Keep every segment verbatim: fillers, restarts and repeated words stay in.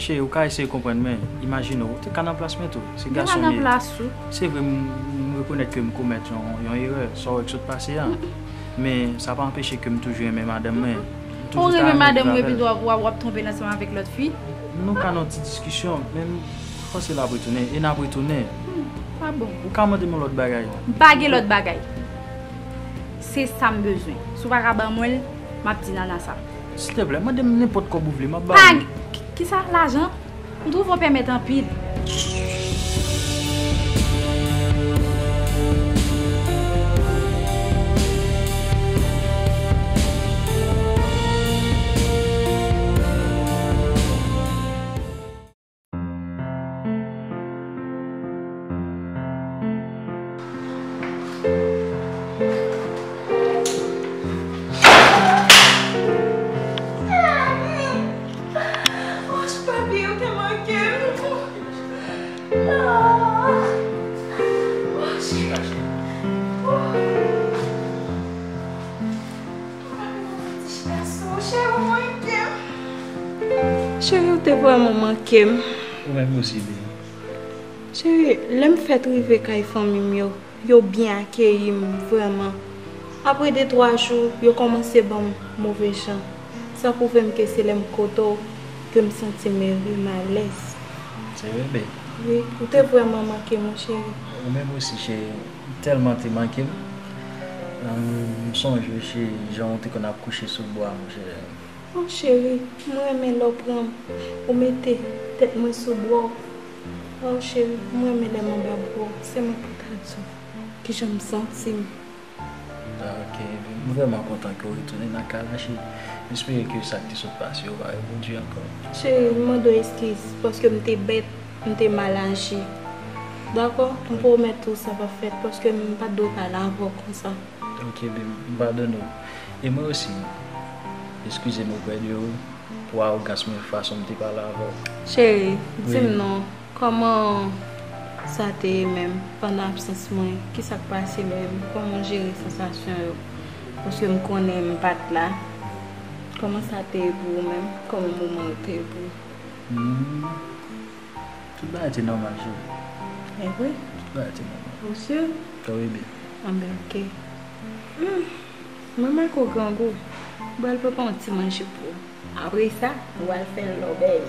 Cheri, ou ka eseye konprann mwen. Imajine w, ou te ka nan plas mwen tou. Se gason m ye. Nan plas ou. Se vre, m, m rekonèt ke m komèt yon, yon erè, sa w wè k sot pase a. Men, sa pa anpeche ke m toujou renmen madanm mwen. M toujou ta renmen viv avè l. Ou renmen madanm mwen epi w ap, w ap, w ap twonpe l ansanm avèk lòt fi? Nou ka nan yon ti diskisyon, men m panse l ap retounen, e n ap retounen. Hmm, pa bon. Ou ka mande m yon lòt bagay? M pa gen lòt bagay. Se sa m bezwen. Si w pa ka ban mwen l, m ap di Nana sa. Silteplè, mande m nenpòt kòb ou vle, m ap ba ou. Pa, ki, kisa? Lajan? M twouve w pèmèt anpil. Cheri, ou te vrèman manke m. Ou menm osi, baby. Cheri, lè m fèt rive kay fanmi m yo, yo byen akeyi m vrèman. Apre de twa jou, yo kòmanse ban m move jan. Sa pwouve m ke se lè m kote w ke m santi m ere, m alèz. Se vre, baby. Wi, ou te vrèman manke m, wi, cheri. Ou menm osi, cheri. Ou tèlman te manke m. M sonje, cheri, jan w te konn ap kouche sou bra m, cheri. Oh, cheri, mwen renmen lè w pran m, ou mete tèt mwen sou bra w. Oh, cheri, mwen renmen lè m anba bra w. Se mwen pou ta di w kijan m santi m. Ah, ok, m vrèman kontan ke w retounen nan kay la, cheri. M espere ke sa k te sot pase yo pa repwodui ankò. Cheri, m mande w eskiz, paske m te bèt, m te mal aji. Dakò? M pwomèt ou sa p ap fèt, paske m pa t dwe pale avè w konsa. Ok, baby, m padone w. E mwen osi, eskize m oprè de ou pou awogans mwen, fason m te pale avè w. Cheri, di m non, kòman sa te ye menm pandan absans mwen? Kisa k pase menm? Kòman w jere sansasyon yo? Paske m konnen m pa t la. Kòman sa te ye pou ou menm? Kòman moman yo te ye pou ou? Hmm. Tout bagay te nòmal, cheri. E vre? Tout bagay te nòmal. Ou si? Wi, baby. Anben, ok. Hmm. Mwen make w grangou. M pral prepare yon ti manje pou ou. Apre sa, nou pral fè lòbèy.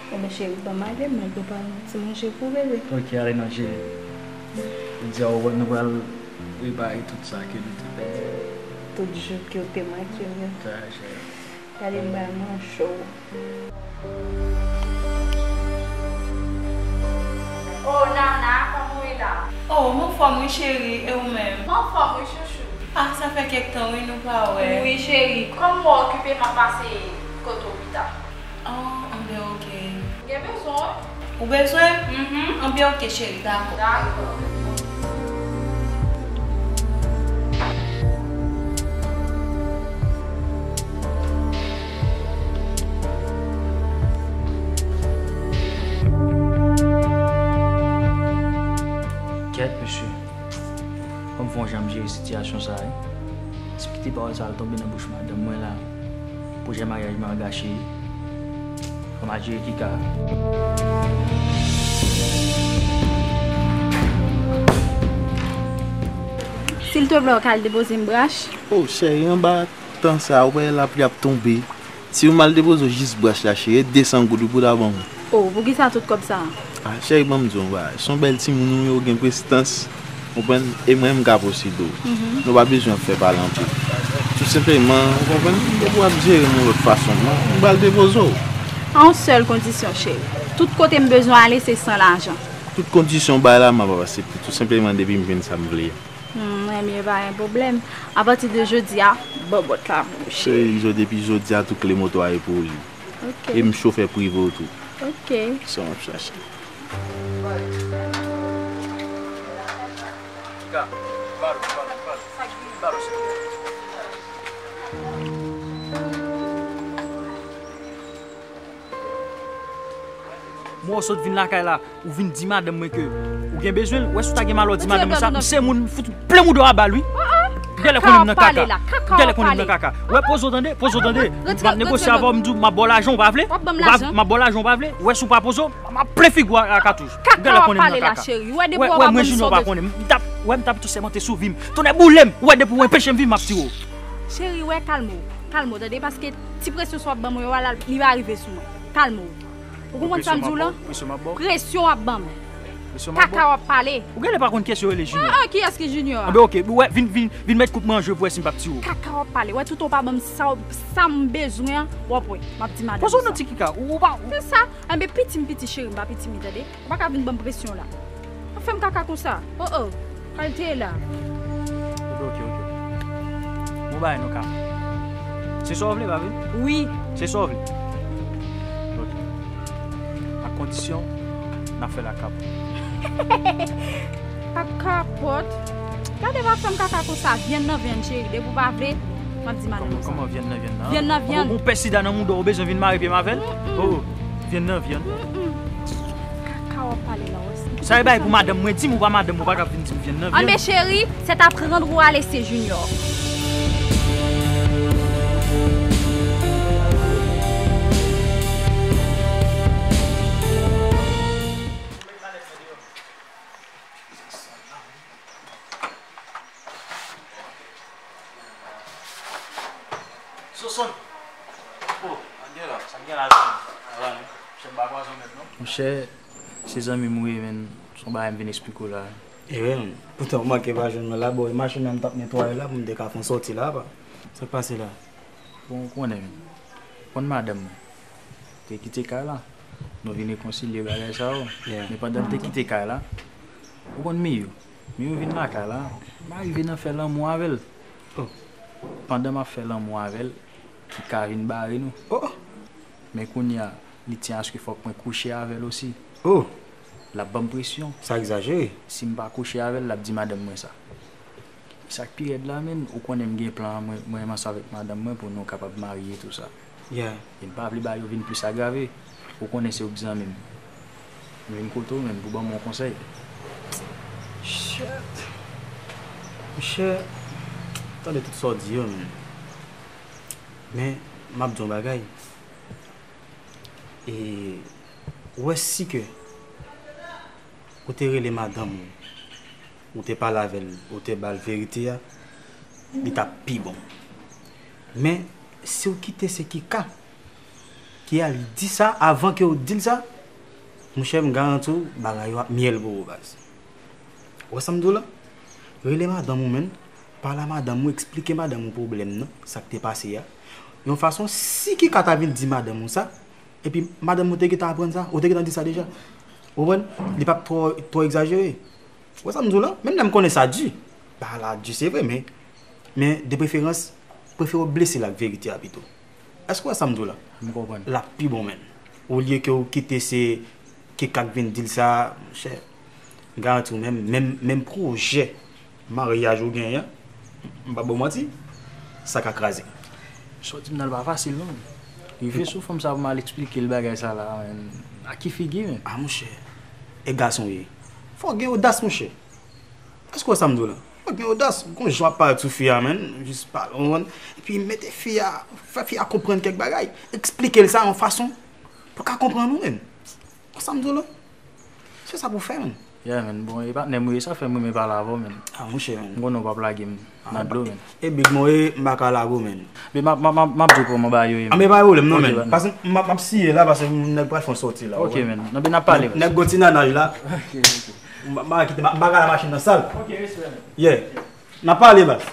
Anben, cheri, ban m ale, m al prepare yon ti manje pou bebe. Ok, ale non, cheri. Ou di a, nou pral repare tout sa ke nou te pèdi. Tout jou ke w te manke m yo. Sa, cheri. Gade m bay manche w. Oh, Nana, kòman w ye la? Oh, m anfòm wi, cheri, e ou menm? M anfòm wi, chouchou. Ah, sa fè kèk tan wi, nou pa wè. Wi, cheri, kòm w okipe, m ap pase kote w pita. Oh, anben, ok. Gen bezwen w? Ou bezwen? Mhm. Anben, ok, cheri, dakò. Dakò. Kèt, mesye. Fò m fè yon jan m jere sitiyasyon sa a, wi. Si m kite pawòl sa a al tonbe nan bouch madanm mwen la, pwojè maryaj mwen an gache. Fò m al jere kika. Silteplè, w ka al depoze m brach? Oh, cheri, anba tan sa a, ou pa wè lapli ap tonbe. Si ou mal depoze w jis brach la, cheri, e de san goud wi pou w ta ban m. Oh, poukisa tout kòb sa a? Ah, cheri, ban m di w yon bagay. Se yon bèl timoun ou ye, ou gen prestans. Konprann? E mwen, m ka posede w. Mhm. Nou pa bezwen ap fè pale anpil. Tou senpleman, ou konprann? Depi w ap jere m yon lòt fason, mwen, m pral depoze w. A yon sèl kondisyon, cheri. Tout kote m bezwen ale, se san lajan. Tout kondisyon w bay la, m ap aksepte. Tou senpleman, depi m jwenn sa m vle a. Hmm, ebyen, pa gen pwoblèm. Apati de jodi a, bòbòt la pou ou, cheri. Cheri, jodi, depi jodi a, tout kle moto a e pou ou li. Ok. E m chofè prive w tou. Ok. Sa w ap chache. Mwen w sot vin lakay la, ou vin di madanm mwen ke ou gen bezwen l. Ou wè si w ta gen malè w di madanm mwen sa, m se moun, m fout plen mouda w a bal, wi. Gèlè konnen m nan kaka. Gèlè konnen m nan kaka. Wè, poze w tande, poze w tande. M ap negosye avè w, m di w m ap ba w lajan, ou pa vle? M ap ba w lajan, ou pa vle? Wè, si w pa poze w, m ap plen figi w a katouch. Gèlè konnen m nan kaka. Wè, wè, mwen Junior pa konnen. M t ap, wè, m t ap tou sèmante sou vi m. Tonnè boule m. Wè, depi w enpeche m viv, m ap tiye w. Cheri, wè, kalme w. Kalme w, tande, paske ti presyon sa w ap ban mwen yo a la, li va rive sou mwen. Kalme w. Ou konprann sa m di w lan? Presyon w ap ban m. Kaka w ap pale. Ou genlè pa konn kiyès yo rele Junior. Ah, ah, kiyès ki Junior a? Anben, oke, wè, vin, vin, vin met koup mwen an jwe pou wè si m p ap tiye w. Kaka w ap pale. Wè, toutan w pa ban m sa, sa m bezwen an, w ap wè. M ap di madanm sa. Poze w nan ti kika. Ou, ou pa, ou... Se sa. Anben, piti m piti, cheri, m pa pitimi, tande. Ou pa ka vin ban m presyon la. Pa fè m kaka konsa. Oh, oh. Kalite la. Oke, oke, oke. Bon bagay nou ka. Se sa w vle, pa vre? Wi. Se sa w vle? Oke. A kondisyon n ap fè l ak kapòt. Ak kapòt? Gade, pa fè m kaka konsa. Vyann nan vyann, cheri. Depi w pa vle, m ap di madanm sa. Kòman vyann nan vyann nan? Vyann nan vyann. Ou, ou pè sida nan mouda w, ou bezwen vin marye pye m avè l? Mm-mm. Oh, vyann nan vyann. Mm-mm. Kaka w ap pale la, wè. Sa e bay pou madanm mwen, di m ou pa madanm, ou pa ka vin di m vyann nan vyann. Anben cheri, c'est à prendre ou à laisser, Junior. Soson! Oh, sa k gen la? Sa k gen la, zanmi? Sa va, non? Monchè, se zanmi m ou ye, men se yon bagay m vin eksplike w la. E wi, men. Poutan, ou manke pa jwenn mwen la, bò, e machin nan m t ap netwaye la, pou m te ka fè yon sòti la, pa. Sa k pase la? Bon, ou konnen, men. Ou konn madanm mwen. Te kite kay la. Nou vin rekonsilye bagay sa yo. Yeah. Men pandan l te kite kay la, ou konn Miyou. Miyou vin lakay la. M arive nan fè lanmou avè l. Oh. Pandan m ap fè lanmou avè l, li ka vin bare nou. Oh. Men kounye a, li tyen aske fòk mwen kouche avè l osi. Oh. L ap ban m presyon. Sa egzajere. Si m pa kouche avè l, l ap di madanm mwen sa. Sa k pi rèd la, menn, ou konnen m gen plan an, mwen, mwen menm ansanm avèk madanm mwen pou nou kapab marye tou sa. Yeah. E m pa vle bagay yo vin plis agrave. Ou konnen se ou k zanmi m. M vin kote w menm pou ban m yon konsèy. Shit. Monchè, tande tout sa w di yo, menn. Men, m ap di yon bagay. E, ou wè si ke ou te rele madanm ou, ou te pale avè l, ou te ba l verite a, li t ap pi bon. Men, si w kite se Kika ki al di sa avan ke w di l sa, monchè, m garanti w, bagay yo ap myèl pou ou, baz. Ou wè sa m di w la? Rele madanm ou, menn. Pale a madanm ou, eksplike madanm ou pwoblèm nan, sa k te pase a. Yon fason, si Kika ta vin di madanm ou sa, epi madanm ou te gentan aprann sa, ou te gentan di sa deja. Ou konprann? Li p ap twò, twò egzajere. Ou wè sa m di w la? Menm lè m konnen sa di. Bagay la di, se vre, men, men de preferans, prefere w blese l ak verite a pito. Èske w wè sa m di w la? M konprann. L ap pi bon, menn. Olye ke w kite se Kika k vin di l sa, monchè, m garanti w, menm, menm, menm pwojè maryaj ou genyen an, m p ap ba w manti, sa ka kraze. Sa w di m nan, l pa fasil, non. Rive sou fanm sa pou m al eksplike l bagay sa la, menn. A ki figi, menn? A, monchè, e gason w ye. Fò w gen odas, monchè. Èske w wè sa m di w la? Fò w gen odas. Gon jan w ap parèt sou fi a, menn. Jis pale, w konprann? Epi mete fi a, fè fi a konprann kèk bagay. Eksplike l sa yon fason pou l ka konprann ou, menn. Wè sa m di w la? Se sa pou w fè, menn. Yeah, menn. Bon, e patnè m ou ye, sa fè m renmen pale avè w, menn. A, monchè, menn. M konnen w p ap lage m nan dlo, menn. E big mwen ye, m pa ka lage w, menn. Men m ap, m ap, m ap, m ap di w kòman bagay yo ye, menn. A, men pa gen pwoblèm, non, menn. Paske m ap, m ap siye la, paske nèg pral fè yon sòti la. Ok, menn. Nan, men n ap pale, menn. Nèg gon ti nanaj la. Ok, ok. M pa, m pa kite, m pa ka la machin nan sal. Ok, respè, menn. Yeah. N ap pale, baz.